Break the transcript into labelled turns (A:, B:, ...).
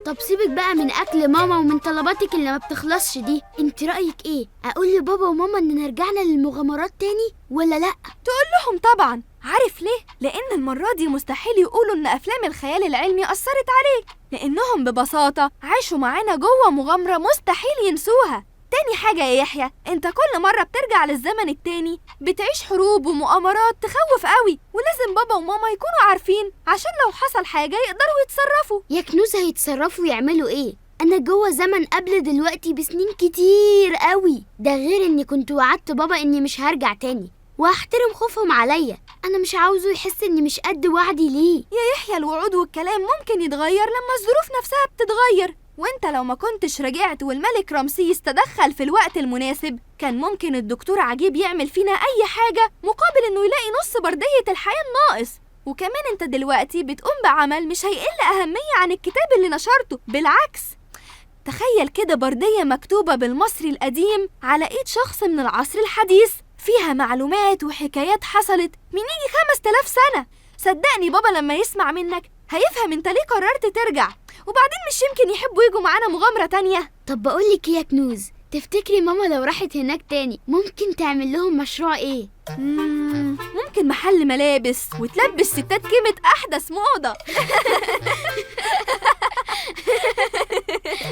A: طب سيبك بقى من اكل ماما ومن طلباتك اللي ما بتخلصش دي، انت رايك ايه؟ اقول لبابا وماما ان رجعنا للمغامرات تاني ولا لا؟
B: تقول لهم طبعا. عارف ليه؟ لأن المرة دي مستحيل يقولوا إن أفلام الخيال العلمي أثرت عليك، لأنهم ببساطة عاشوا معانا جوه مغامرة مستحيل ينسوها. تاني حاجة يا يحيى، انت كل مرة بترجع للزمن التاني بتعيش حروب ومؤامرات تخوف قوي، ولازم بابا وماما يكونوا عارفين عشان لو حصل حاجة يقدروا يتصرفوا.
A: يا كنوز هيتصرفوا يعملوا ايه؟ انا جوه زمن قبل دلوقتي بسنين كتير قوي، ده غير اني كنت وعدت بابا اني مش هرجع تاني وهحترم خوفهم عليا. انا مش عاوزه يحس اني مش قد وعدي ليه.
B: يا يحيى الوعود والكلام ممكن يتغير لما الظروف نفسها بتتغير، وانت لو ما كنتش رجعت والملك رمسيس تدخل في الوقت المناسب كان ممكن الدكتور عجيب يعمل فينا اي حاجة مقابل انه يلاقي نص بردية الحياة الناقص. وكمان انت دلوقتي بتقوم بعمل مش هيقل اهمية عن الكتاب اللي نشرته، بالعكس. تخيل كده بردية مكتوبة بالمصري القديم على ايد شخص من العصر الحديث، فيها معلومات وحكايات حصلت من يجي 5000 سنة. صدقني بابا لما يسمع منك هيفهم انت ليه قررت ترجع، وبعدين مش يمكن يحبوا يجوا معانا مغامرة تانية.
A: طب بقولك ايه يا كنوز، تفتكري ماما لو راحت هناك تاني ممكن تعمل لهم مشروع ايه؟
B: ممكن محل ملابس وتلبس ستات قيمة أحدث موضة.